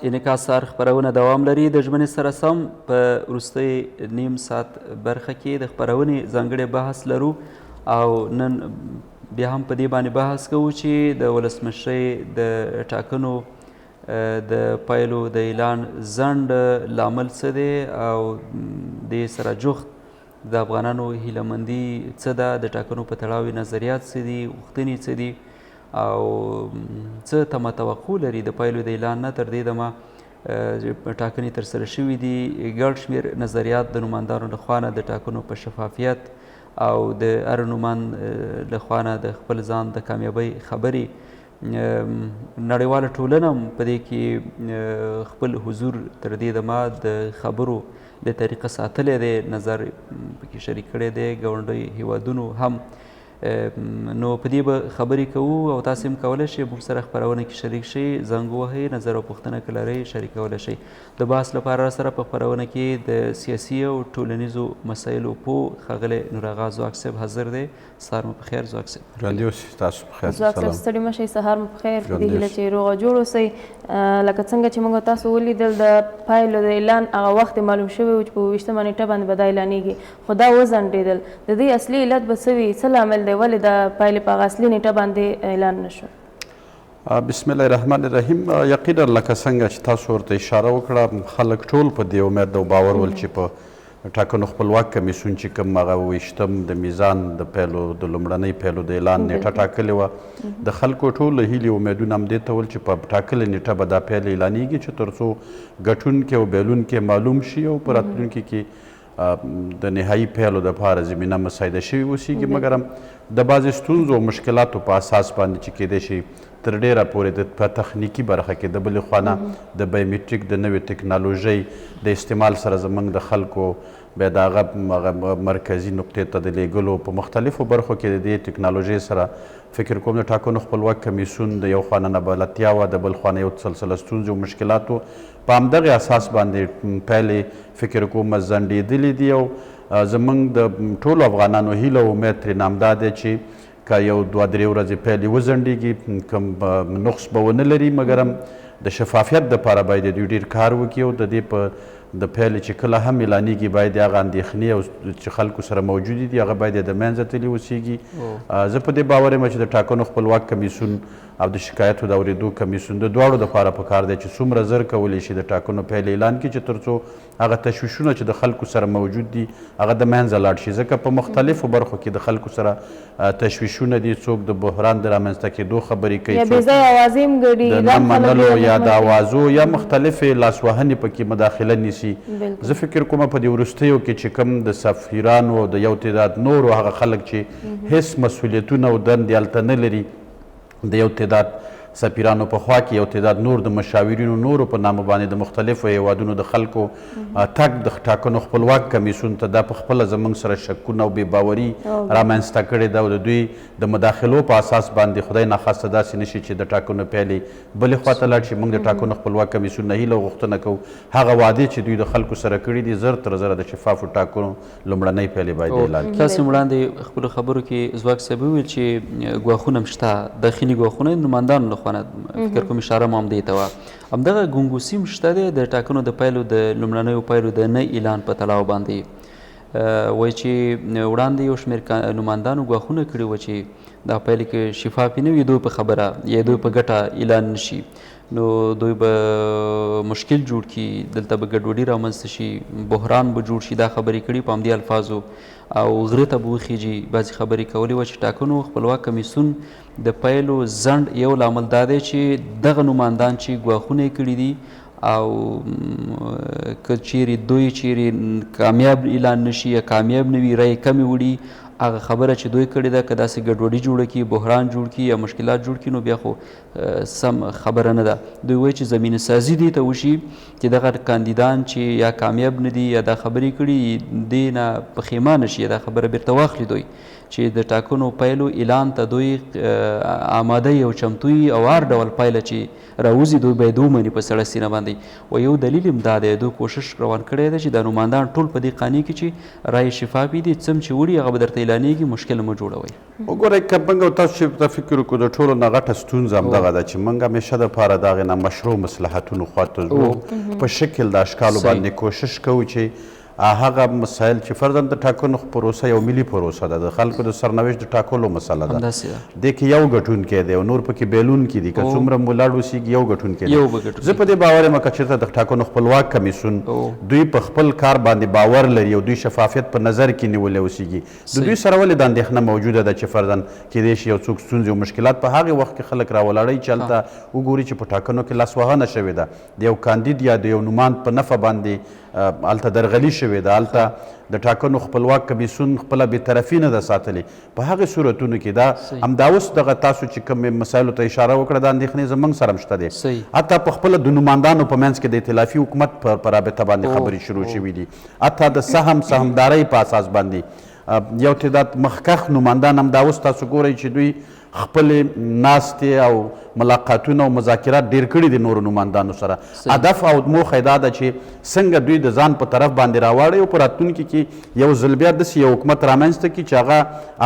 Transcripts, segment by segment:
انعکاس سهار خپرونه دوام لري. د ژمنې سره سم په وروستۍ نیم ساعت برخه کې د خپرونې ځانګړی بحث لرو او نن بیا هم په دې باندې بحث کوو چې د ولسمشرۍ د ټاکنو د پایلو د اعلان ځنډ لامل څه دی او دې سره جوخت د افغانانو هیله مندي څه ده، د ټاکنو په تړاو یې نظریات څه دي، غوښتنې څه دي او څه تمه توقع لري. د پایلو د اعلان نه تر دې دمه ټاکنې ترسره شوې دي، ګڼ شمېر نظریات د نوماندانو له خوا نه د ټاکنو په شفافیت او د هر نوماند له خوا نه د خپل ځان د کامیابۍ خبرې، نړیواله ټولنه هم په دې کې خپل حضور تر دې دمه د خبرو له طریقه ساتلی دی، نظر پکې شریک کړی دی، ګاونډیو هیوادونو هم. نو په دې به خبرې کوو او تاسو هم کولی شئ موږ سره خپرونه کې شریک شئ، زنګ ووهئ، نظر او پوښتنه که لرئ شریکولی شئ. د بحث لپاره را سره په خپرونه کې د سیاسي او ټولنیزو مسایلو پوه ښاغلی نوراغا ځواک صاحب حاضر دی. سهار مو پخیر ځواک صاحب. ژوندي اوسئ، تاسو پخیر. ځواک صاحب ستړي مه شئ، سهار مو پخیر. په دې هیله چې روغ او جوړ اوسئ. لکه څنګه چې موږ تاسو ولیدل د پایلو د اعلان هغه وخت معلوم شوی و چې په 22مه نیټه باندې به دا اعلانېږي، خو دا وځنډېدل. د دې اصلي علت به څه وي، څه لامل دی، ولې دا پایلې په هغه اصلي نیټه باندې اعلان نه شو؟ بسم الله الرحمن الرحیم. یقینا لکه څنګه چې تاسو ورته اشاره وکړه، خلک ټول په دې امید او باور ول چې په ټاکنو خپلواک کمیسیون چې کوم هغه ویشتم د میزان د پیلو د لومړنۍ پیلو د اعلان نیټه ټاکلې وه، د خلکو ټول هیلې امیدونه هم دې ته ول چې په ټاکلې نیټه به دا پیل اعلانیږي چې ترڅو ګټونکی او بایلونکی معلوم شي او په راتلونکي کې د نهایي پیلو دپاره زمینه مساعده شوې اوسیږي. مګر د بعضې ستونزو او مشکلاتو په اساس باندې چې کیدای شي تر ډېره پورې د په تخنیکي برخه کې د بلې خوا نه د بایومټریک د نوې تکنالوژۍ د استعمال سره زمونږ د خلکو بیا د هغه مرکزي نقطې ته د لیږلو په مختلفو برخو کې د دې تکنالوژۍ سره فکر کوم د ټاکنو خپلواک کمیسیون د یو خوا نه نابلدتیا وه، د بل خوا نه یو سلسله ستونزې او مشکلات وو. په همدغې اساس باندې پایلې فکر کوم ځنډېدلې دي او زمونږ د ټولو افغانانو هیله او امید ترې همدا دی چې که یو دوه درې ورځې پایلې وځنډېږي کوم نقص به ونه لري، مګرم د شفافیت دپاره باید دوی ډېر کار وکړي او د دې په د پایلې چې کله هم اعلانېږي باید هغه اندېښنې او چې خلکو سره موجودې دي هغه باید د منځه تللي اوسېږي. زه په دې باور یم چې د ټاکنو خپلواک کمیسیون او د شکایتو د اورېدو کمیسیون د دواړو دپاره په کار دی چې څومره زر کولی شي د ټاکنو پایلې اعلان کړي چې ترڅو هغه تشویشونه چې د خلکو سره موجود دي هغه د منځه لاړ شي، ځکه په مختلفو برخو کې د خلکو سره تشویشونه دي. څوک د بحران د رامنځته کېدو خبرې کوي، څوک د نه منلو یا د اوازو یا مختلفې لاسوهنې پکې مداخله نیسي. زه فکر کوم په دې وروستیو کې چې کوم د سفیرانو او د یو تعداد نورو هغه خلک چې هیڅ مسؤلیتونه او دندې هلته نه لري، د یو تعداد سفیرانو په خوا کې یو تعداد نور د مشاورینو نورو په نامه باندې د مختلفو هیوادونو د خلکو تګ د ټاکنو خپلواک کمیسیون ته دا په خپله زمونږ سره شکونه او بې باوري رامنځته کړې ده او د دوی د مداخلو په اساس باندې خدای ناخواسته داسې نه شي چې د ټاکنو پایلې بلې خوا ته لاړ شي. موږ د ټاکنو خپلواک کمیسیون نه هیله او غوښتنه کوو هغه وعدې چې دوی د خلکو سره کړې دي زر تر زره د شفافو ټاکنو لومړنۍ پایلې باید اعلان کړي. تاسو وړاندې خپلو خبرو کې ځواک صاحب وویل چې ګواښونه هم شته، داخلي ګواښونه نوماندانو له خوا نه، فکر کوم اشاره مو هم دې ته وه. همدغه ګنګوسي هم شته دی د ټاکنو د پایلو د لومړنیو پایلو د نه اعلان په تړاو باندې. وایي چې وړاندې یو شمېر نوماندانو ګواښونه کړي وو چې دا پایلې که شفافې نه وي دوی په خبره یا دوی په ګټه اعلان نه شي نو دوی به مشکل جوړ کړي، دلته به ګډوډي رامنځته شي، بحران به جوړ شي. دا خبرې کړي په همدې الفاظو او غره ته به وخیژي. بعضې خبرې کولې وه چې ټاکنو خپلواک کمیسیون د پایلو ځنډ یو لامل دا دی چې دغه نوماندان چې ګواښونه یې کړي دي او که چیرې دوی چیرې کامیاب اعلان نشي یا کامیاب نه وي، رایې کمې وړي، هغه خبره چې دوی کړې ده که داسې ګډوډي جوړه کړي، بحران جوړ کړي یا مشکلات جوړ کړي نو بیا خو سم خبره نه ده. دوی وایي چې زمینه سازي دې ته وشي چې دغه کاندیدان چې یا کامیاب نه دي یا دا خبرې کړي دې نه پښیمانه شي، دا خبره بیرته واخلي دوی چې د ټاکنو پایلو اعلان ته دوی آماده او چمتو او هر ډول پایله چې راوځي دوی باید ومني په سړه سینه باندې. و یو دلیل هم دا دی دوی کوشش روان کړی دی چې دا نوماندان ټول په دې قانع کړي چې رایې شفافې دي، څم چې وړي هغه به درته اعلانېږي، مشکل مه جوړوئ. وګورئ، که موږ او تاسو چې ته فکر وکړو، د ټولو نه غټه ستونزه همدغه ده چې موږ همیشه دپاره د هغې نامشروع مصلحتونو خوا ته ځو، په شکل د اشکالو باندې کوشش کوو چې هغه مسایل چې فرضاً د ټاکنو پروسه یو ملي پروسه ده، د خلکو د سرنوشت د ټاکلو مسله ده، دې کې یو ګټونکی دی او نور پکې بیلونکي دي، که څومره هم ولاړ اوسېږي یو ګټونکی دی. زه په دې باور یم که چېرته د ټاکنو خپلواک کمیسیون دوی په خپل کار باندې باور لري او دوی شفافیت په نظر کې نیولی اوسېږي، د دوی سره ولې دا اندېښنه موجوده ده چې فرضاً کېدای شي یو څوک ستونزې او مشکلات په هغې وخت کې خلک راولاړوي چې هلته وګوري چې په ټاکنو کې لاسوهنه شوې ده، د یو کاندید یا د یو نوماند په نفع باندې هلته درغلي شوې ده، هلته د ټاکنو خپلواک کمیسیون خپله بېطرفي نه ده ساتلې. په هغې صورتونو کې دا همدا اوس دغه تاسو چې کومې مسایلو ته اشاره وکړه، دا اندېښنې زموږ سره هم شته دی. حتی په خپله د نوماندانو په منځ کې د ائتلافي حکومت په رابطه باندې خبرې شروع شوې دي، حتی د سهمدارۍ په اساس باندې یو تعداد مخکښ نوماندان همدا اوس تاسو ګورئ چې دوی خپلې ناستې او ملاقاتونه او مذاکرات ډیر کړي دي نورو نوماندانو سره. هدف او موخه دا ده چې څنګه دوی د ځان په طرف باندې راواړي او په راتلونکي کې یو ځل بیا داسې یو حکومت رامنځته کړي چې هغه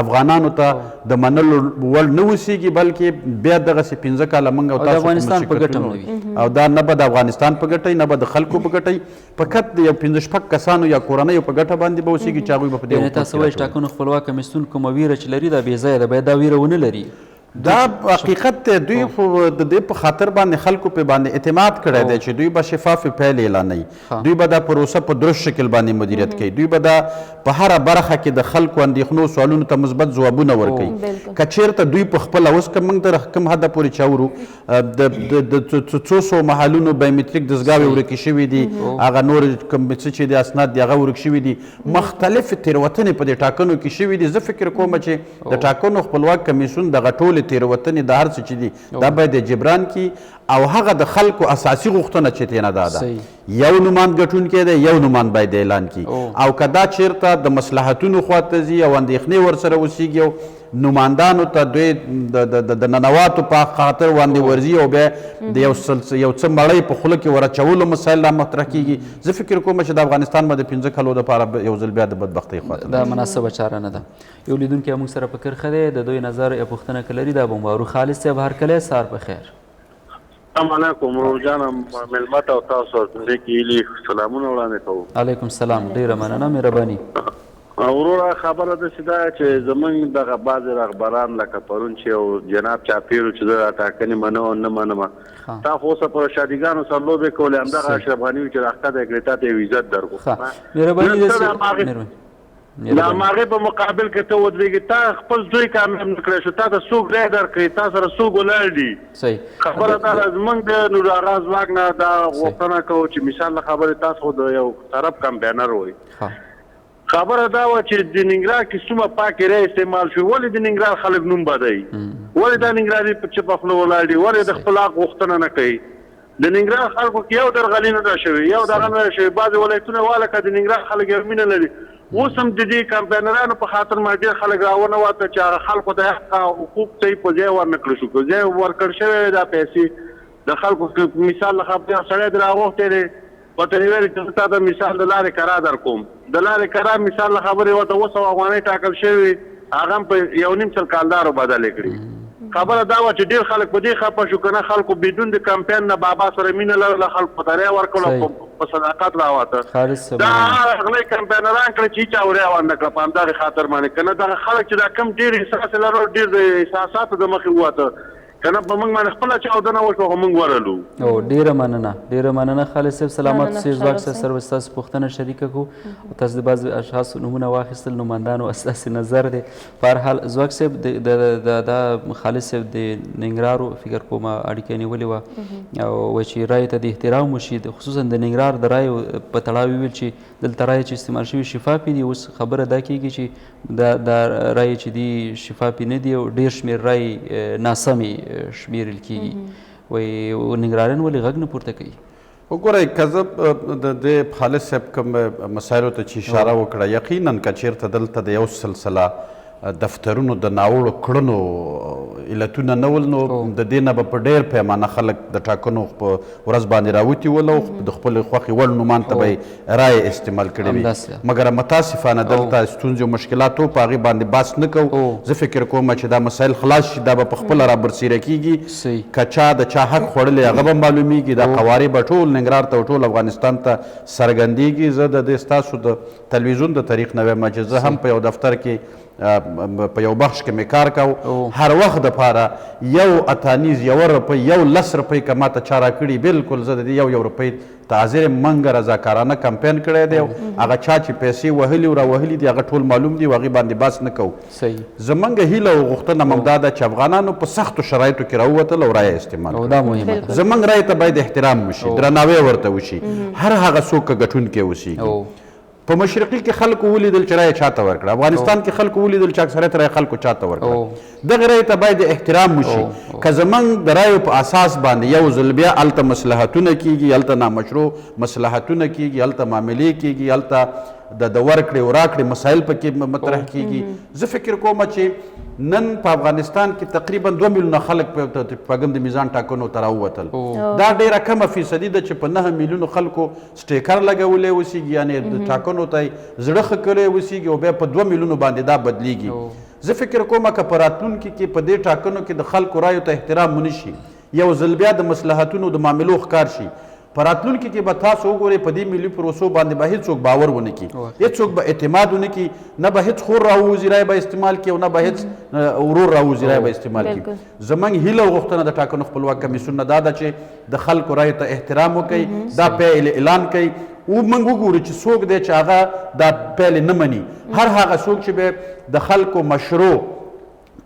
افغانانو ته د منلو وړ نه اوسېږي، بلکې بیا دغسې 5 کاله موږ او تاسو افغانستان په ګټه نه وي، او دا نه به د افغانستان په ګټه وي، نه به د خلکو په ګټه وي، فقط د یو 5-6 کسانو یا کورنیو په ګټه باندې به اوسېږي چې هغوی به په دې یعنې تاسو وایئ ټاکنو خپلواک کمیسیون کومه ویره چې لري دا بې ځایه ده، باید دا ویره ونه لري. دا حقیقت دی. دوی خو د دې په خاطر باندې خلکو په باندې اعتماد کړی دی چې دوی به شفافې پایلې اعلانوي، دوی به دا پروسه په درست شکل باندې مدیریت کوي، دوی به دا په هره برخه کې د خلکو اندېښنو سوالونو ته مثبت ځوابونه ورکوي. که چېرته دوی په خپله اوس که موږ تر کوم حده پورې چې اورو د څو سو محلونو بایومتریک دستګاوې ورکې شوې دي، هغه نور کوم څه چې د اسناد دي هغه ورک شوي دي، مختلفې تېروتنې په دې ټاکنو کې شوې دي. زه فکر کوم چې د ټاکنو خپلواک کمیسیون دغه ټولې تېروتنې د هر څه چې دي دا باید جبران کړي، او هغه د خلکو اساسي غوښتنه چې ترېنه دا ده یو نوماند ګټونکی دی، یو نوماند باید اعلان کړي، او که دا چېرته د مصلحتونو خواته ځي او اندېښنې ورسره اوسېږي او نوماندانو ته دوی د ننواتو په خاطر باندې ورځي او بیا د یو څه مړۍ په خوله کې ور اچولو مسایل را مطرح کېږي، زه فکر کوم چې د افغانستان به د 5 کلو دپاره یو ځل بیا د بدبختۍ خواته دا مناسبه چاره نه ده. یو لیدونکی موږ سره په کرښه دی، د دوی نظر یا پوښتنه که لري دا به مو واورو. خالد صاحب هرکلی، سهار په خیر. السلام علیکم ورور جانم، مېلمه ته او تاسو دې کې هیلې سلامونه وړاندې کوو. علیکم سلام، ډېره مننه، مهرباني. وروره خبره داسې ده چې زمونږ دغه بعضې رهبران لکه پرون چې یو جناب چاپېر و چې زه دا ټاکنې منم او نه منم، تا خو اوسه پر شادیګانو سره لوبې کولې، همدغه اشرف غني و چې راښکته یې کړې، تا ته یې عزت درکړو. مهرباني. د هماغې په مقابل کې ته ودرېږې، تا خپل زوی کامیاب نه کړی شو، تا ته څوک رای درکړي، تا سره څوک ولاړ دي. خبره دا ده زمونږ د نور آغا ځواک نه دا غوښتنه کوو چې مثال له خبرې تاسو خو د یو طرف کمپاینر وئ، خبره دا وه چې د ننګرهار کې څومره پاکې رای استعمال شوې، ولې د ننګرهار خلک نوم بدوي، ولې دا ننګرهاري په چپه خوله ولاړ دي، ولې د خپل حق غوښتنه نه کوي؟ د ننګرهار خلکو کې یو درغلي نه ده شوې، یو دغه نه ده شوې، بعضې ولایتونه واله که د ننګرهار خلک یو مینه لري. اوس هم د دې کمپاینرانو په خاطر ما ډېر خلک راونه وته چې هغه خلکو ته حق او حقوق صحیح په ځای ورنه کړل شو، که ځای ورکړ شوی وی دا پیسې د خلکو، مثال له خبرې یو سړی دې راغوښتی دی، ورته یې ویل چې زه تا ته مثال د لارې کرا در کوم، د لارې کرا مثال له خبرې ورته 700 افغانۍ ټاکل شوې وې، هغه هم په 1.5 کالدارو بدلې کړې. خبره دا وه چې ډېر خلک په دې خفه شو، که نه خلکو بدون د کمپاین نه بابا سره مینه لرله، خلکو ته رای ورکړله، په صداقت راوته. دا غلې کمپاینران کړه چې هیچا ورای ورنه کړه په همدغې خاطر باندې، که نه دغه خلک چې دا کم ډېر احساس یې لرل، ډېر د احساساتو د مخې ووته، که نه په موږ باندې خپله چاودنه وشوه خو موږ ورلو. ډېره مننه، ډېره مننه خالد صاحب، سلامت اوسئ. ځواک صاحب سره به ستاسو پوښتنه شریکه کړو. تاسو د بعضې اشخاصو نومونه واخیستل، نوماندانو ستاسې نظر دی. په هر حال ځواک صاحب دا خالد صاحب د ننګرهارو فکر کوم اړیکه نیولې وه او وایي چې رایې ته د احترام وشي، خصوصا د ننګرهار د رایو په تړاو یې وویل چې دلته رایې چې استعمال شوي شفافې دي، اوس خبره دا کېږي چې دا رایې چې دي شفافې نه دي او ډېر شمېر رایې ناسمې شمېرل کېږي. وایي ننګرهاریان ولې غږ نه پورته کوي؟ وګورئ، که زه د دې خالد صاحب کوم مسایلو ته چې اشاره وکړه، یقینا که چېرته دلته د یو سلسله دفترونو د ناوړو کړنو علتونه نه ول، نو د دې نه به په ډېر پیمانه خلک د ټاکنو په ورځ باندې راوتي ول او د خپلې خوښې وړ نوماند ته به یې رایې استعمال کړې وي. مګر متاسفانه دلته ستونزې او مشکلات وو، په هغې باندې بحث نه کوو. زه فکر کوم چې دا مسایل خلاص شي، دا به په خپله رابرسېره کېږي. که چا د چا حق خوړلی هغه به معلومیږي، دا قوارې به ټول ننګرهار ته او ټول افغانستان ته څرګندېږي. زه د دې ستاسو د تلویزیون د طریق نه وایم چې زه هم په یو دفتر کې په یو بخش کې مې کار کاو، هر وخت دپاره یو اتانیز یوه روپۍ یو لس روپۍ که ماته چا راکړي، بالکل زه د دې یو یو روپۍ ته حاضر یم. موږ رضاکارانه کمپین کړی دی، هغه چا چې پیسې وهلي او راوهلي دي هغه ټول معلوم دي او هغې باندې بحث نه کوو. زموږ هیله او غوښتنه هم دا ده چې افغانانو په سختو شرایطو کې راووتل او رایه استعمال کړه. زموږ رایې ته باید احترام وشي، درناوی ورته وشي، هر هغه څوک که ګټونکی اوسېږي. په مشرقي کې خلکو ولیدل چې رایه چاته ورکړه، افغانستان کې خلکو ولیدل چې اکثریت رایه خلکو چاته ورکړه. دغه رایې ته باید احترام وشي. که زموږ د رایو په اساس باندې یو ځل بیا هلته مصلحتونه کیږي، هلته نامشروع مصلحتونه کیږي، هلته معاملې کیږي، هلته د ورکړې او راکړې مسایل پکې مطرح کیږي. زه فکر کوم چې نن په افغانستان کې تقریبا 2 میلیونه خلک په شپږم د میزان ټاکنو ته راووتل. دا ډېره کمه فیصدي ده چې په 9 میلیونو خلکو سټیکر لګولی اوسېږي، یعنې د ټاکنو ته یې زړه ښه کړی اوسېږي او بیا په 2 میلیونو باندې دا بدلیږي. زه فکر کوم که په راتلونکي کې په دې ټاکنو کې د خلکو رایو ته احترام ونه شي، یو ځل بیا د مصلحتونو د معاملو ښکار شي، په راتلونکي کې به تاسو وګورئ په دې ملي پروسو باندې به هیڅوک باور ونه کړي، هیڅوک به اعتماد ونه کړي، نه به هیڅ خور راووځي رایه به استعمال کړي او نه به هیڅ ورور راووځي رایه به استعمال کړي. زموږ هیله او غوښتنه د ټاکنو خپلواک کمیسیون نه دا ده چې د خلکو رایو ته احترام وکړي، دا پایلې اعلان کړي او موږ وګورو چې څوک دی چې هغه دا پایلې نه مني. هر هغه څوک چې به د خلکو مشروع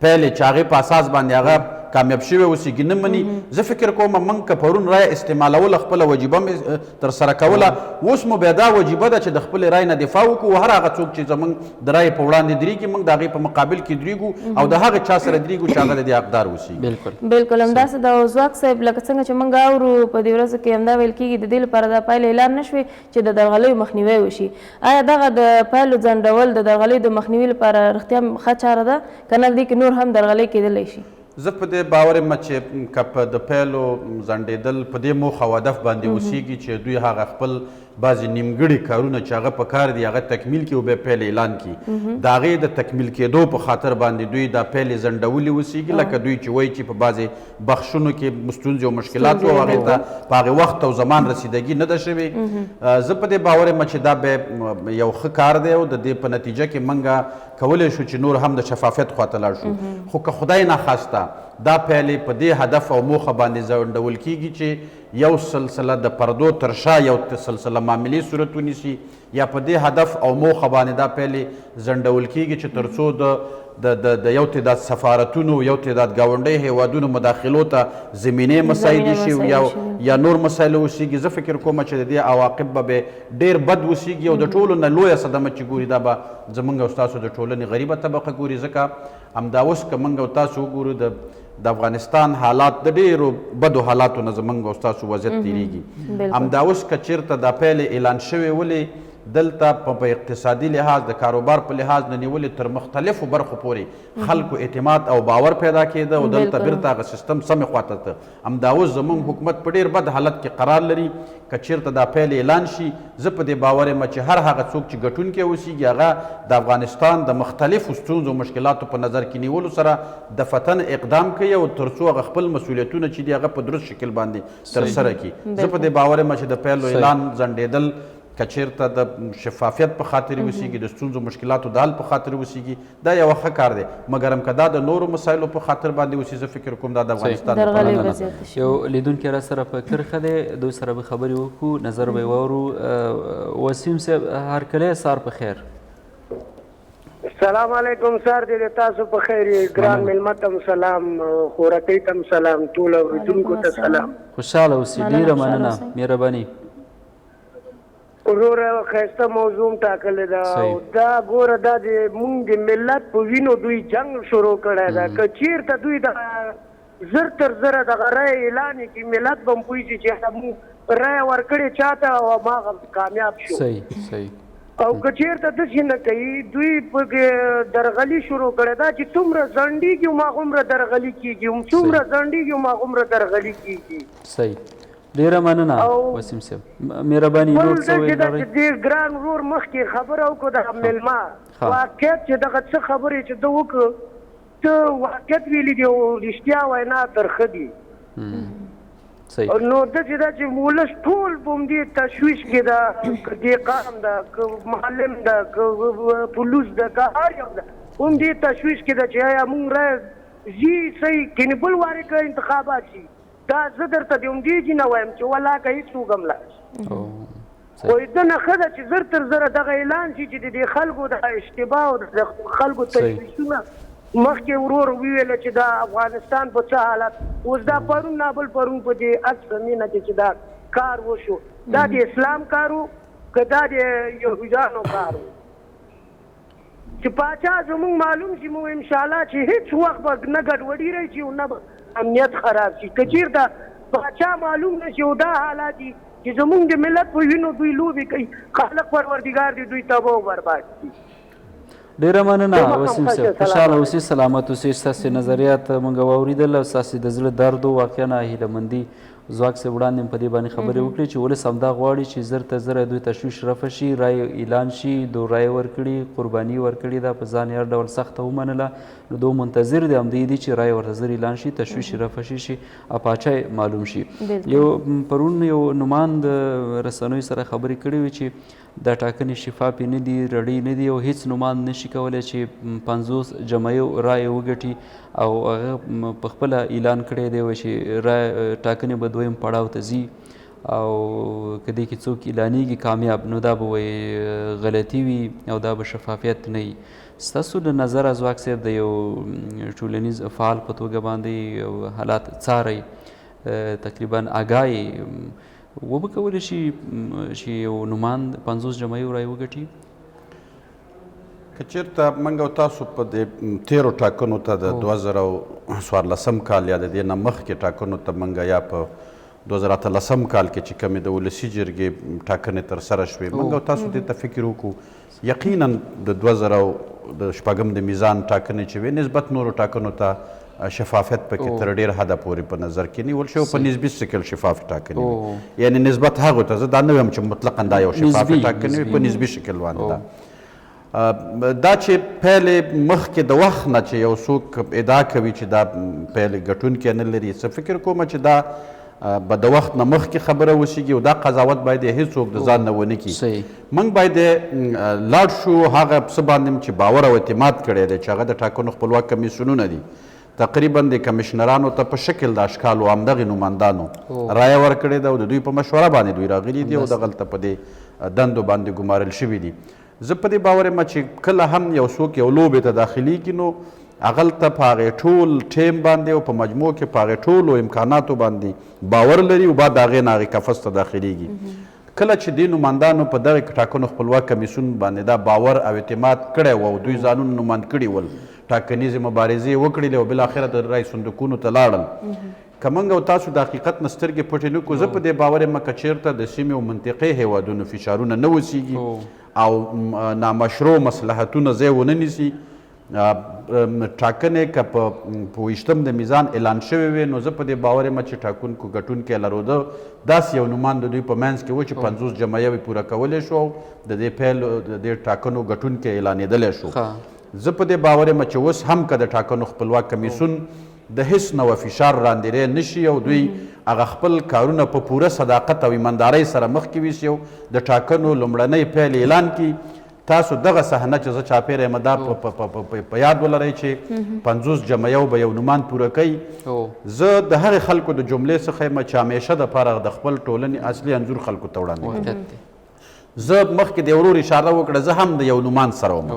پایلې چې هغې په اساس باندې هغه کامیاب شوی اوسېږي نه مني، زه فکر کوم موږ که پرون رایه استعمالوله، خپله وجیبه مې ترسره کوله، اوس مو بیا دا وجیبه ده چې د خپلې رایې نه دفاع وکړو. هر هغه څوک چې زموږ د رایې په وړاندې درېږي، موږ د هغې په مقابل کې درېږو او د هغه چا سره درېږو چې هغه د دې حقدار اوسېږي. بالکل همداسې د ځواک صاحب لکه څنګه چې موږ اورو په دې ورځو کې همدا ویل کېږي د دې لپاره دا پایلې اعلان نه شوې چې د درغلیو مخنیوی وشي. آیا دغه د پایلو ځنډول د درغلیو د مخنیوي لپاره رښتیا ښه چاره ده که نه دې کې نور هم درغلۍ کېدلی شي؟ زه په دې باور یم چې که په د پایلو ځنډېدل په دې موخه او هدف باندې اوسېږي چې دوی هغه خپل بعضې نیمګړي کارونه چې هغه په کار دي هغه تکمیل کړي او بیا پایلې اعلان کړي، د هغې د تکمیل کېدو په خاطر باندې دوی دا پایلې ځنډولي اوسېږي. لکه دوی چې وایي چې په بعضې بخشونو کې ستونزې او مشکلات وو، هغې ته په هغې وخت او زمان رسیدګي نه ده شوې. زه په دې باور یم چې دا به یو ښه کار دی او د دې په نتیجه کې موږ کولی شو چې نور هم د شفافیت خواته لاړ شو. خو که خدای ناخواسته دا پایلې په دې هدف او موخه باندې ځنډول کېږي چې یو سلسله د پردو تر شا یو سلسله معاملې صورت ونیسي، یا په دې هدف او موخه باندې دا پایلې ځنډول کېږي چې تر څو د یو تعداد سفارتونو، یو تعداد ګاونډیو هیوادونو مداخلو ته زمینې مساعدې شي یا نور مسایل اوسېږي. زه فکر کوم چې د دې عواقب به ډېر بد اوسېږي او د ټولو نه لویه صدمه چې ګوري دا به زموږ او ستاسو د ټولنې غریبه طبقه ګوري. ځکه همدا اوس که موږ او تاسو وګورو د افغانستان حالات د ډېرو بدو حالاتو نه زموږ او ستاسو وضعیت تېرېږي. همدا اوس که چېرته دا پایلې اعلان شوې ولې دلته په اقتصادي لحاظ، د کاروبار په لحاظ نه نیولې تر مختلفو برخو پورې خلکو اعتماد او باور پیدا کېده او دلته بیرته هغه سیستم سمې خواته ته. همدا اوس زموږ حکومت په ډېر بد حالت کې قرار لري. که چېرته دا پایلې اعلان شي، زه په دې باور یم چې هر هغه څوک چې ګټونکی اوسېږي هغه د افغانستان د مختلفو ستونزو او مشکلاتو په نظر کې نیولو سره د فتن اقدام کوي او تر څو هغه خپل مسؤلیتونه چې دي هغه په درست شکل باندې ترسره کړي. زه په دې باور یم چې د پایلو اعلان ځنډېدل که چېرته د شفافیت په خاطر وسیږي، د ستونزو مشکلاتو د حل په خاطر وسیږي، دا یو ښه کار دی. مګرم که دا د نورو مسایلو په خاطر باندې وسي، زه فکر کوم دا د افغانستان لپاره نه. یو لیدونکی را سره په کرښه دی، دوی سره به خبرې وکړو، نظر به یې واورو. وسیم صاحب هرکلی، سهار په خیر. سلام علیکم سر دې تاسو په خیر. ګران میلمه ته سلام، خورکۍ ته سلام، ټول اورېدونکو ته سلام. خوشحاله اوسئ، ډېره مننه، مهرباني. وروره ښایسته موضوع هم ټاکلې ده. او دا ګوره دا د موږ د ملت په وینو دوی جنګ شروع کړی ده. که چیرته دوی د زر تر زره دغه رایه اعلان کړي، ملت به هم پوه شي چې موږ رایه ورکړې چاته او هماغه کامیاب شو. صحیح صحیح. او که چیرته داسې نه کوي دوی په درغلي شروع کړې ده چې څومره ځنډیږي هماغومره درغلي کیږي هم څومره ځنډیږي هماغومره درغلي کیږي. صحیح ډیره مننه وسیم صاحب مهرباني نور څه ویل لرئ؟ بل دې ګران ورور مخکې خبره وکړه دغه میلمه واقعیت چې دغه څه خبرې چې ده وکړه څه واقعیت ویلي دي او رښتیا وینا ترخه دي. صحیح. نو داسې ده چې ولس ټول په همدې تشویش کې ده، که دهقان ده، که معلم ده، که پولیس ده، که هر یو ده، همدې تشویش کې ده چې ایا مونږ رایه ځي صحیح کینې بل وارې که انتخابات شي دا زه درته د همدې ځي نه وایم چې ولاکه هېڅوک هم لاړ شي. خو ده نه ښه ده چې زر تر زره دغه اعلان شي چې د دې خلکو د اشتباه او د خلکو تشویشونه مخکې ورور وویل چې دا افغانستان په څه حالت اوس دا پرون نابل پرون په دې اکس مینه کې چې دا کار وشو دا د اسلام کار و که دا د یهودانو کار و چې پاچا زموږ معلوم شي مو انشاءالله چې هیڅ وخت به نه ګډوډي راشي او نه به امنیت خراب شي که چیرته پاچا معلوم نه شي او دا حالات دي چې زموږ د ملت په وینو دوی لوبې کوي خالق پروردګار دې دوی تباه او برباد کړي. ډیره مننه وسیم صاحب، خوشحاله اوسې، سلامت اوسې. ستاسې نظریات مونږ واوریدل او ستاسې د زړه درد و واقعا هیله مندي. ځواک صاحب وړاندې هم په دې باندې خبرې وکړې چې ولس همدا غواړي چې زر تر زره دوی تشویش رفع شي، رایې اعلان شي، دوی رایې ورکړي، قرباني ورکړي ده، په ځان یې هر ډول سخته ومنله، نو دوی منتظر دي همدې دي چې رایې ورته زر اعلان شي، تشویش یې رفع شي چې اپاچا یې معلوم شي. یو پرون یو نوماند رسنیو سره خبرې کړې وې چې دا ټاکنې شفافې نه دي، رڼې نه دي او هیڅ نوماند نشي کولی چې 50 جمعیو رایې وګټي او هغه په خپله اعلان کړی دی چې ټاکنې به دویم پړاو ته ځي او که دې کې څوک اعلانیږي کامیاب نو دا به وایي غلطي وي او دا به شفافیت نه وي. ستاسو له نظره ځواک صاحب د یو ټولنیز فعال په توګه باندې حالات څارئ، تقریبا آګاه یې، وبه کولی شي چې یو نوماند 50 جمعیو رایې وګټي؟ که چېرته موږ او تاسو په دې تېرو ټاکنو ته د 2014 کال یا د دې نه مخکې ټاکنو ته موږ یا په 2013 کال کې چې کومې د ولسي جرګې ټاکنې ترسره شوې، موږ او تاسو دې ته فکر وکړو، یقینا د 2006 د میزان ټاکنې چې وې نسبت نورو ټاکنو ته شفافیت پکې تر ډېر حده پورې په نظر کې نیول شوی، په نسبي شکل شفافې ټاکنې وې، یعنې نسبت هغو ته زه دا نه وایم چې مطلقا دا یو شفافې ټاکنې وې، په نسبي شکل باندې ده. دا چې پیلې مخکې د وخت نه چې یو څوک ادعا کوي چې دا پیلې ګټونکی نه لري، څه فکر کوم چې دا به د وخت نه مخکې خبره وسیږي او دا قضاوت باید هیڅوک د ځان نه ونه کړي. موږ باید لاړ شو هغه څه باندې چې باور او اعتماد کړی دی چې هغه د ټاکنو خپلواک کمیسیونونه دي. تقریبا د کمیشنرانو ته په شکل د اشکالو همدغې نوماندانو رایه ورکړې ده او د دوی په مشوره باندې دوی راغلي دي او دغلته په دې دندو باندې ګمارل شوي دي. زه په دې باور یم چې کله هم یو څوک یو لوبې ته داخلیږي نو هغلته په هغې ټول ټیم باندې او په مجموع کې په هغې ټولو امکاناتو باندې باور لري او بعد د هغې نه هغې قفس ته داخلیږي. کله چې دې نوماندانو په دغه ټاکنو خپلواک کمیسیون باندې دا باور او اعتماد کړی و او دوی ځانونه نوماند کړي ول، ټاکنیزې مبارزې یې وکړلې او بالاخره د رای صندوقونو ته لاړل، که موږ او تاسو د حقیقت نه سترګې پټې نه کړو، زه په دې باور یم که چېرته د سیمې او منطقې هېوادونو فشارونه نه وسیږي او نامشروع مصلحتونه ځای ونه نیسي، ټاکنې که په ویشتم د میزان اعلان شوې وې نو زه په دې باور یم چې ټاکونکو ګټونکی لروده داسې یو نوماند د دوی په منځ کې و چې 50 جمعیوې پوره کولی شو او د دې پیل د دې ټاکنو ګټونکی اعلانېدلی شو. زه په دې باور یم چې اوس هم که د ټاکنو خپلواک کمیسیون د هیڅ نوع فشار راندېری نه شي او دوی هغه خپل کارونه په پوره صداقت او ایماندارۍ سره مخکې ویسي او د ټاکنو لومړنۍ پیل اعلان کړي، تاسو دغه صحنه چې زه چاپېره یم دا په یاد ولرئ چې 50 جمعیو به یو نوماند پوره کوي. زه د هغې خلکو د جملې څخه یم چې همیشه دپاره د خپل ټولنې اصلي انځور خلکو ته وړاندې کوي. زه مخکې د ورور اشاره وکړه، زه هم د یو نوماند سره وم،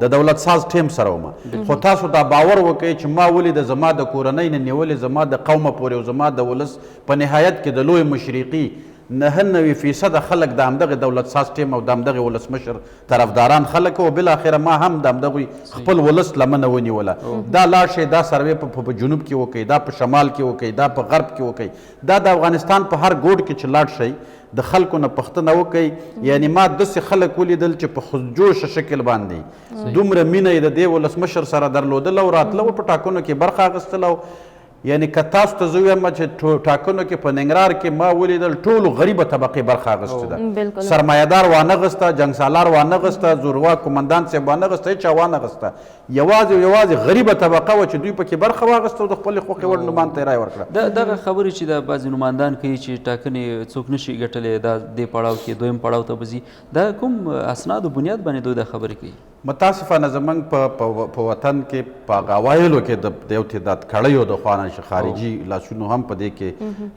د دولت ساز ټیم سره وم، خو تاسو دا باور وکړئ چې ما ولیده زما د کورنۍ نه نیولې زما د قومه پورې او زما د ولس په نهایت کې د لوی مشرقي 99 فیصده خلک د همدغې دولت ساز ټیم او د همدغې ولسمشر طرفداران خلک وو. بالاخره ما هم د همدغوی خپل ولس لمنه ونیوله. دا لاړ شئ، دا سروې په جنوب کې وکړئ، دا په شمال کې وکړئ، دا په غرب کې وکړئ، دا د افغانستان په هر ګوټ کې چې لاړ شئ د خلکو نه پوښتنه وکړئ. یعنی ما داسې خلک ولیدل چې په خودجوشه شکل باندې دومره مینه یې د دې ولسمشر سره درلودله او راتله په ټاکنو کې برخه اخیستله. یعنی که تاسو ته زه ووایم چې ټاکنو کې په ننګرهار کې ما ولیدل ټولو غریبه طبقې برخه اخیستې ده، سرمایهدار وانه غسته، جنګسالار وانه غسته، زورواک قومندان صاحب وانه غسته، هېچا وانه غسته، یوازې یوازې غریبه طبقه وه چې دوی پکې برخه واخیسته او د خپلې خوښې وړ نوماند ته یې رایه ورکړه. دغه خبرې چې د بعضې نوماندان کوي چې ټاکنې څوک نه شي ګټلی، دا دې پړاو کې دویم پړاو ته به ځي، دا کوم اسنادو بنیاد باندې دوی دا خبرې کوي؟ متاسفانه زمونږ په وطن کې په هغه اوایلو کې د یو تعداد کړیو د خوا نه چې خارجي لاسونو هم په دې کې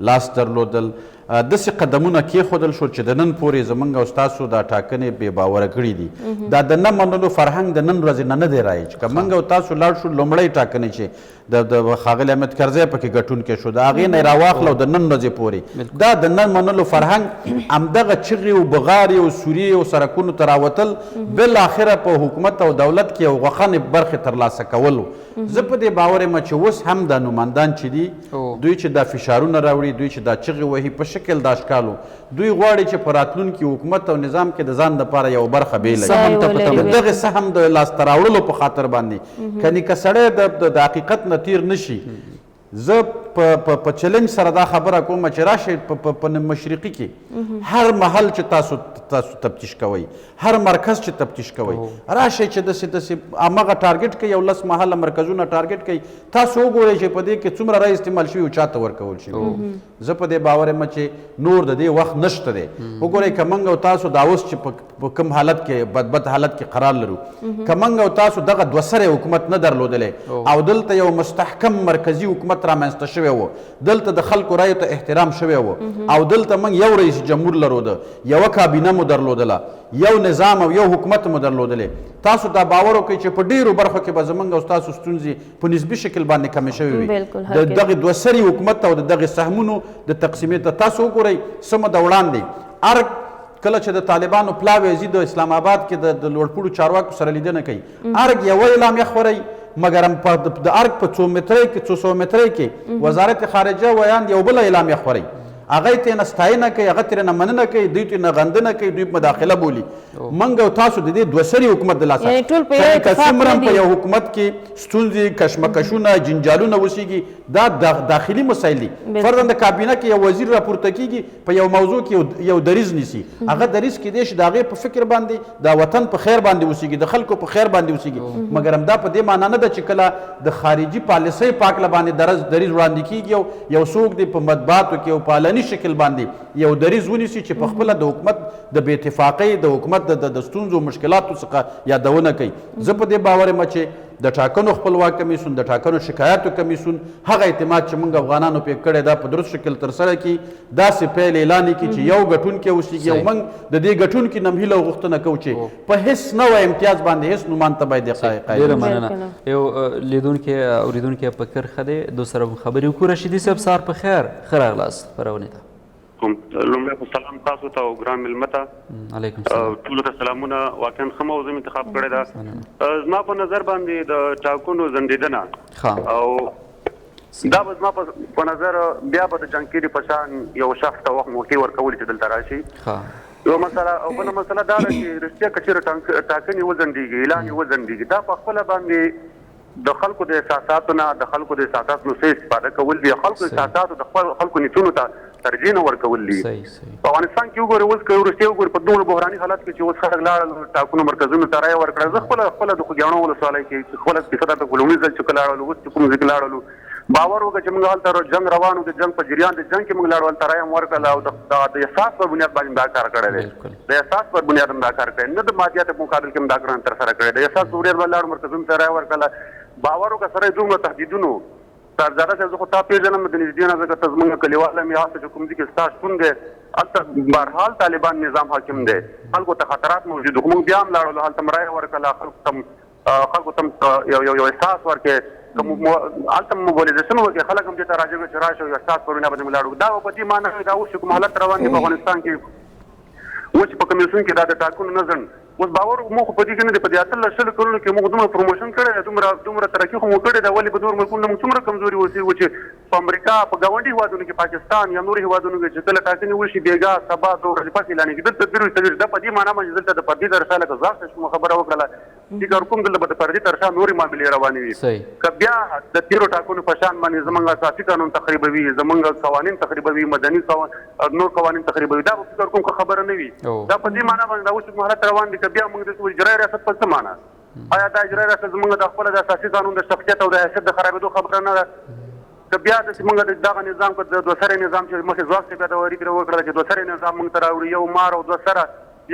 لاس درلودل، داسې قدمونه کېښودل شول چې د نن پورې زمونږ او ستاسو دا ټاکنې بې باوره کړي دي. دا د نه منلو فرهنګ د نن ورځې نه نه دی رایج. که موږ او تاسو لاړ شو لومړۍ ټاکنې چې د ښاغلي حامد کرزی پکې ګټونکی شو، د هغې نه یې راواخله او د نن ورځې پورې دا د نه منلو فرهنګ همدغه چغې او بغارې او سورې او سرکونو ته راوتل، بالاخره په حکومت او دولت کې یو غوښنې برخې ترلاسه کولو. زه په دې باور یم چې اوس هم دا نوماندان چې دي، دوی چې دا فشارونه راوړي، دوی چې دا چغې وهي په شکل د اشکالو، دوی غواړي چې په راتلونکي حکومت او نظام کې د ځان دپاره یوه برخه بېله کړي، د دغې سهم د لاسته راوړلو په خاطر باندې. کنې که سړی د حقیقت نه تیر نه شي، زه په چلنج سره دا خبره کوم چې راشئ په مشرقي کې هر محل چې تاسو تفتیش کوئ، هر مرکز چې تفتیش کوئ، راشئ چې داسې داسې هماغه ټارګټ کوي، یو لس محله مرکزونه ټارګټ کوي، تاسو وګورئ چې په دې کې څومره رایې استعمال شوي او چا ته ورکول شوي. زه په دې باور یم چې نور د دې وخت نشته دی. وګورئ که موږ او تاسو دا اوس چې په کوم حالت کې بدبد حالت کې قرار لرو، که موږ او تاسو دغه دوه سری حکومت نه درلودلی او دلته یو مستحکم مرکزي حکومت رامنځته شوی و، دلته د خلکو رایو ته احترام شوی و، او دلته موږ یو رئیس جمهور لروده، یوه کابینه مو درلودله، یو نظام او یو حکومت مو درلودلی، تاسو دا باور وکړئ چې په ډیرو برخو کې به زمونږ او ستاسو ستونزې په نسبي شکل باندې کمې شوې وي. د دغې دوه سري حکومت او د دغې سهمونو د تقسیمې ته تاسو وګورئ څه موده وړاندې ارګ کله چې د طالبانو پلاوی ځي د اسلام آباد کې د لوړپوړو چارواکو سره لیدنه کوي، ارګ یوه اعلامیه خورئ، مګر د ارګ په څو مترۍ کې څو سو مترۍ کې وزارت خارجه ویاند یو بله اعلامیه خورئ، هغه یې ترېنه ستاینه کوي، هغه ترېنه مننه کوي، دوی ترېنه غندنه کوي، دوی مداخله بولي. موږ او تاسو د دې دوه سري حکومت د لاسه که څومره په یو حکومت کې ستونزې، کشمکشونه، جنجالونه وسیږي، دا داخلي مسایل دي. فرضاً د کابینه کې یو وزیر راپورته کېږي، په یو موضوع کې یو دریځ نیسي، هغه دریځ کېدای شي د هغې په فکر باندې د وطن په خیر باندې وسیږي، د خلکو په خیر باندې وسیږي، مګر همدا په دې معنا نه ده چې کله د خارجي پالیسۍ په هکله باندې دریځ وړاندې کېږي او یو څوک دی په مطبوعاتو کې او په علني شکل باندې یو دریځ ونیسي چې په خپله د حکومت د بې اتفاقۍ، د حکومت د ستونزو مشکلاتو څخه یادونه کوي. زه په دې باور یم چې د ټاکنو خپلواک کمیسیون، د ټاکنو شکایاتو کمیسیون هغه اعتماد چې موږ افغانانو پرې کړی دا په درست شکل ترسره کړي، داسې پیل اعلان یې کړي چې یو ګټونکی اوسېږي، او موږ د دې ګټونکي نه هم هیله او غوښتنه کوو چې په هېڅ نوی امتیاز باندې هېڅ نوماند ته باید قایل. ډېره مننه. یو لیدونکی اورېدونکی په کرښه دی، دوی سره به خبرې وکړو. رشیدي صاحب سهار په خیر، ښه راغلاست خپرونې ته. لومړی خو سلام تاسو ته او ګران مېلمه ته، علیکم سلام، ټولو ته سلامونه. واقعا ښه موضوع مې انتخاب کړې ده. زما په نظر باندې د ټاکنو ځنډېدنه او دا به زما په نظر بیا به د جنګ په شان یو شخص ته وخت موقع ورکول چې دلته راشي، یوه مسله. او بله مسله دا ده چې رښتیا که چېرې ټاکنې وځنډېږي، اعلان یې وځنډېږي، دا په خپله باندې د خلکو د احساساتو نه، د خلکو د احساساتو نه څه استفاده کول دي، خلکو احساساتو د خپل خلکو نیتونو ته ترجیح نه ورکول دي. په افغانستان کې وګورئ اوس که وروستي وګورئ په دومره بحراني حالت کې چې اوس خلک لاړل ټاکنو مرکزونو ته رایه ورکړه. زه خپله د خوږیاڼو ولسوالۍ کې چې خپله کیسه درته په لومړي ځل چې کله لاړلو، اوس چې کوم ځای کې لاړلو، باور وکړه چې موږ هلته جنګ روان و، د جنګ په جریان د جنګ کې موږ لاړو، هلته رایه هم ورکړله او د احساس پر بنیاد باندې دا کار کړی دی، د احساس پر بنیاد هم دا کار کړی، نه د مادیاتو په مقابل کې هم دا کړنه ترسره کړې. د احساس پر بنیاد باندې لاړو مرکزونو ته رایه ورکړله. باور وکړه سره دومره تهدیدونو. صاحبزاده صاحب زه خو تا پېژنم د نږدې نه، ځکه ته زموږ کلیوال هم یې، هلته چې کوم ځای کې ستا شتون دی هلته بهرحال طالبان نظام حاکم دی، خلکو ته خطرات موجود، خو موږ بیا هم لاړلو هلته هم رایه ورکړله، خلکو ته یو احساس ورکړي. که هلته موبیلیزیشن وکړي، خلک هم دې ته راجع کړي چې راشئ یو ستاسو په وینا باندې موږ لاړو. دا به په دې معنی وي دا اوس چې کوم حالت روان دی په افغانستان کې، اوس چې په کمیسیون کې دا د ټاکنو نه ځنډ، اوس باور مو خو په دې کې نه دی، په دې 18 شلو کلونو کې موږ دومره پروموشن کړی دی، دومره ترقي خو مو کړې ده، ولې په نورو ملکونو موږ څومره کمزوري اوسېږو چې په امریکا، په ګاونډي هېوادونو کې، پاکستان یا نورو هېوادونو کې چې کله ټاکنې وشي بېګا سبا 2 ورځې پس اعلانېږي، دلته 23 24. دا په دې معنا باندې دلته د پردې تر شا لکه ځواک ته چې کومه خبره وکړله، فکر کوم دلته به د پردې تر شا نورې معاملې روانې وي. که بیا د تېرو ټاکنو په شان باندې زمونږ اساسي قانون تخریبوي، زمونږ قوانین تخریبوي، مدني نور قوانین تخریبوي، دا به فکر کوم ښه خبره نه وي. دا په دې معنا باندې دا اوس کوم حالت روان دي، که بیا موږ داسې اجرایي ریاست په څه معنا؟ آیا دا اجرایي ریاست زمونږ د خپله د اساسي قانون د شخصیت او د حیثیت د خرابېدو خبره نه ده؟ که بیا داسې موږ دغه نظام، که د دوه سری نظام چې مخکې ځواک صاحب یادوري ترې وکړله چې دوه سری نظام موږ ته راوړي، یو مار او دوه سره،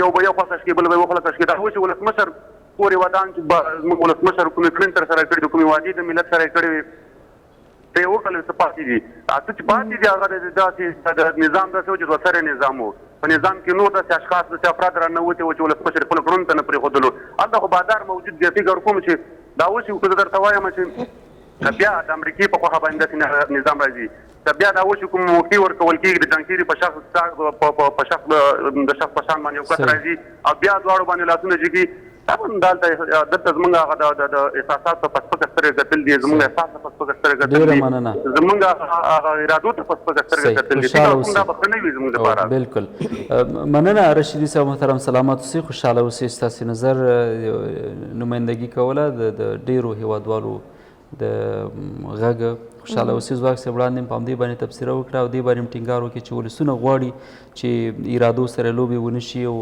یو به یو خوا ته شکي بل به یو خوا ته شکي. دا اوس چې ولسمشر کور یې ودان چې زموږ ولسمشر کومې کړنې ترسره کړي دي، کومې وعدې د ملت سره یې کړې وې، څه یې وکړل، څه پاتې دي؟ څه چې پاتې دي هغه داسې د نظام داسې و چې دوه سری نظام و، په نظام کې نور داسې اشخاص داسې افراد راننوتي وو چې ولسمشر خپلو کړنو ته نه پرېښودلو. هلته خو بازار موجود دی. فکر کوم چې دا اوس که زه درته وایم چې که بیا د امریکې په خوښه باندې داسې نظام راځي، که بیا دا اوس کوم موقع ورکول کېږي د جانکیري په شخص په شخص د شخص په شان باندې یو کس راځي او بیا دواړو باندې لاسونه جګي، طبعا دلته زمونږ هغه د احساساتو په سپکه سترګه کتل دي، زمونږ احساس په سپکه سترګه کتل دي، زمونږ هغه ارادو ته په سپکه سترګه کتل دي. فکر کوم دا به ښه نه وي زمونږ لپاره. بالکل مننه رشیدي صاحب محترم، سلامت اوسئ، خوشحاله اوسئ. ستاسې نظر نمایندګي کوله د ډېرو هېوادوالو د غږ. خوشحاله اوسئ. ځواک صاحب وړاندې هم په همدې باندې تبصره وکړه او دې باندې هم ټینګار وکړي چې ولسونه غواړي چې ارادو سره لوبې ونه شي او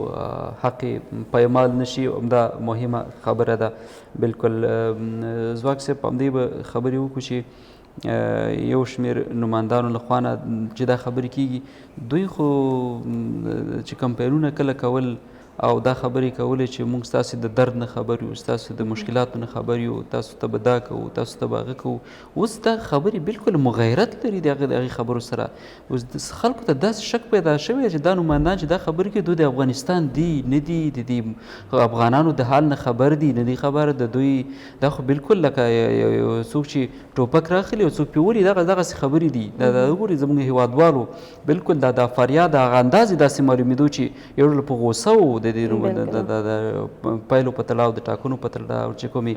حق یې پایمال نه شي، همدا مهمه خبره ده. بالکل ځواک صاحب په همدې به خبرې وکړو چې یو شمېر نوماندانو له خوا نه چې دا خبرې کېږي، دوی خو چې کمپاینونه کله کول او دا خبرې کولې چې موږ ستاسې د درد نه خبر یو، ستاسو د مشکلاتو نه خبر یو، تاسو ته به دا کوو، تاسو ته به هغه کوو، اوس دا خبرې بالکل مغایرت لري د هغې خبرو سره. اوس خلکو ته داسې شک پیدا شوی چې دا نوماندان چې دا خبرې کوي دوی د افغانستان دي نه دي، د دې افغانانو د حال نه خبر دي نه دي خبر، د دوی دا خو بالکل لکه څوک چې ټوپک راخلي او څوک پرې ولي دغسې خبرې دي. دا وګورئ زموږ هېوادوالو بالکل دا فریاد هغه انداز یې داسې معلومېدو چې یو ډول په غوسه و د دې پایلو په تړاو، د ټاکنو په تړاو چې کومې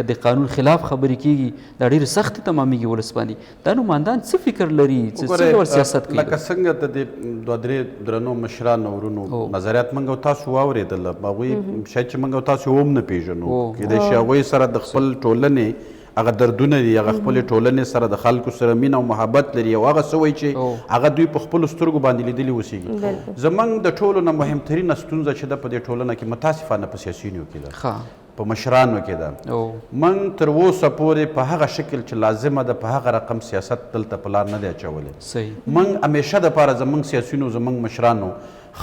د قانون خلاف خبرې کېږي دا ډېرې سختې تمامېږي ولس باندې. دا نوماندان څه فکر لري، څه ډول سیاست کوي؟ لکه څنګه د دې دوه درې درنو مشرانو ورونو نظریات موږ او تاسو واورېدل، هغوی شاید چې موږ او تاسو هم نه پېژنو، کېدای شي هغوی سره د خپل ټولنې هغه دردونه دي، هغه خپلې ټولنې سره د خلکو سره مینه او محبت لري او هغه څه وایي چې هغه دوی په خپلو سترګو باندې لیدلي اوسېږي. زموږ د ټولو نه مهمترینه ستونزه چې ده په دې ټولنه کې متاسفانه په سیاسیونو کې ده، په مشرانو کې ده. موږ تر اوسه پورې په هغه شکل چې لازمه ده په هغه رقم سیاست دلته په لار نه دی اچولی. موږ همیشه دپاره زموږ سیاسیونو زموږ مشرانو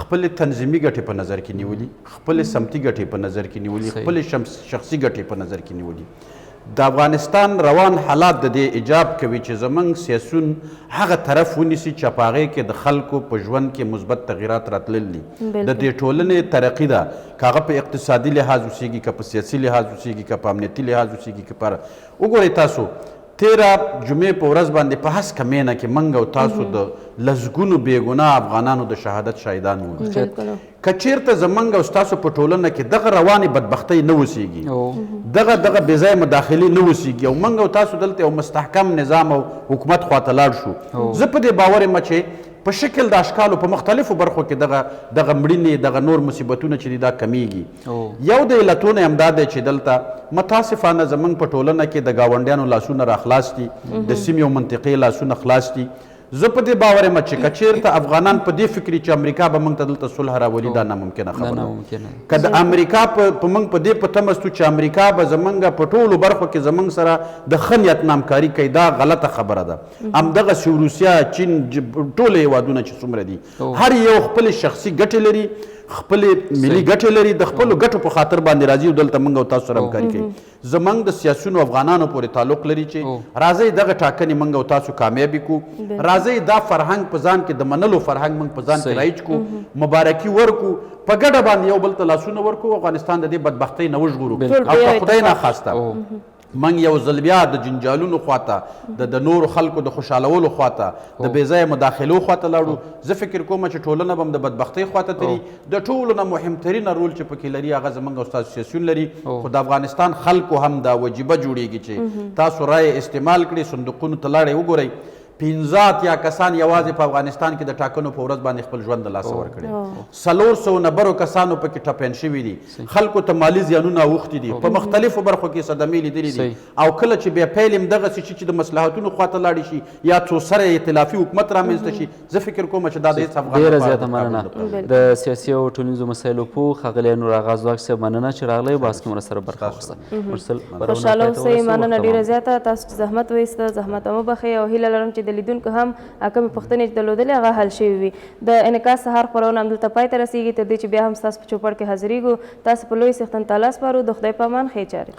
خپلې تنظیمي ګټې په نظر کې نیولي، خپلې سمتي ګټې په نظر کې نیولي، خپلې شخصي ګټې په نظر کې نیولي. د افغانستان روان حالات د دې ایجاب کوي چې زموږ سیاسیون هغه طرف ونیسي چې په هغې کې د خلکو په ژوند کې مثبت تغیرات راتلل دي. د دې ټولنې ترقي ده، که هغه په اقتصادي لحاظ اوسېږي، که په سیاسي لحاظ اوسېږي، که په امنیتي لحاظ اوسېږي، که پر وګورئ تاسو تېره جمعې په ورځ باندې په هسکه مېنه کې موږ او تاسو د لسګونو بېګناه افغانانو د شهادت شاهدان وو. که چیرته زمونږ او ستاسو په ټولنه کې دغه روانې بدبختۍ نه وسیږي، دغه دغه بې ځایه مداخلې نه وسیږي او موږ او تاسو دلته یو مستحکم نظام او حکومت خواته لاړ شو، زه په دې باور یم چې په شکل د اشکالو په مختلفو برخو کې دغه دغه مړینې دغه نور مصیبتونه چې دي دا کمیږي. یو د علتونه هم دا دی چې دلته متاسفانه زمونږ په ټولنه کې د ګاونډیانو لاسونه راخلاص دي، د سیمې او منطقې لاسونه خلاص دي. زه په دې باور یم چې که چیرته افغانان په دې فکري چې امریکا به موږ ته دلته صلح راولي، دا ناممکنه خبره ده. که د امریکا په موږ په دې په تمه سو چې امریکا به زمونږ په ټولو برخو کې زمونږ سره د ښه نیت نه همکاري کوي، دا غلطه خبره ده. همدغسې روسیه، چین، ټول هېوادونه چې څومره دي، هر یو خپلې شخصي ګټې لري، خپلې ملي ګټې لري، د خپلو ګټو په خاطر باندې راځي او دلته موږ او تاسو سره همکاري کوي. زمونږ د سیاسیونو افغانانو پورې تعلق لري چې راځئ دغه ټاکنې موږ او تاسو کامیابې کړو، راځئ دا فرهنګ په ځان کې د منلو فرهنګ موږ په ځان کې رایج کړو، مبارکي ورکړو، په ګډه باندې یو بل ته لاسونه ورکړو، افغانستان د دې بدبختۍ نه وژغورو. او که خدای ناخواسته موږ یو ځل بیا د جنجالونو خواته، د د نورو خلکو د خوشحالولو خواته، د بې ځایه مداخلو خواته لاړو، زه فکر کوم چې ټولنه به هم د بدبختۍ خواته تلي. د ټولو نه مهمترینه رول چې پکې لري هغه زموږ او ستاسو سیاسیون لري، خو د افغانستان خلکو هم دا وجیبه جوړیږي چې تاسو رایې استعمال کړئ، صندوقونو ته لاړئ، وګورئ 85 کسان یوازې په افغانستان کې د ټاکنو په ورځ باندې خپل ژوند د لاسه ورکړی، 400 نه برو کسانو پکې ټپیان شوي دي، خلکو ته مالي زیانونه اوښتي دي، په مختلفو برخو کې صدمې لیدلې دي. او کله چې بیا پیل هم دغسې شي چې د مصلحتونو خواته لاړې شي یا څو سره ائتلافي حکومت رامنځته شي، زه فکر کوم چې دا د هېڅ افغان ډېره زیاته مننه. د سیاسي او ټولنیزو مسایلو پوه ښاغلی نور اغا ځواک صاحب مننه چې راغلی بحث کې مو راسره برخه واخیسته. خوشحاله اوسئ، مننه ډېره زیاته. تاسو چې زحمت وایسته زحمت مو وبخښئ او هیله لرم چې د لیدونکو هم کومې پوښتنې چې درلودلې هغه حل شوې وي. د انعکاس سهار خپرونه همدلته پای ته رسیږي. تر دې چې بیا هم ستاسو په چوپړ کې حاضرېږو، تاسو په لوی څښتن تعالی سپارو. د خدای په امان، ښې چارې.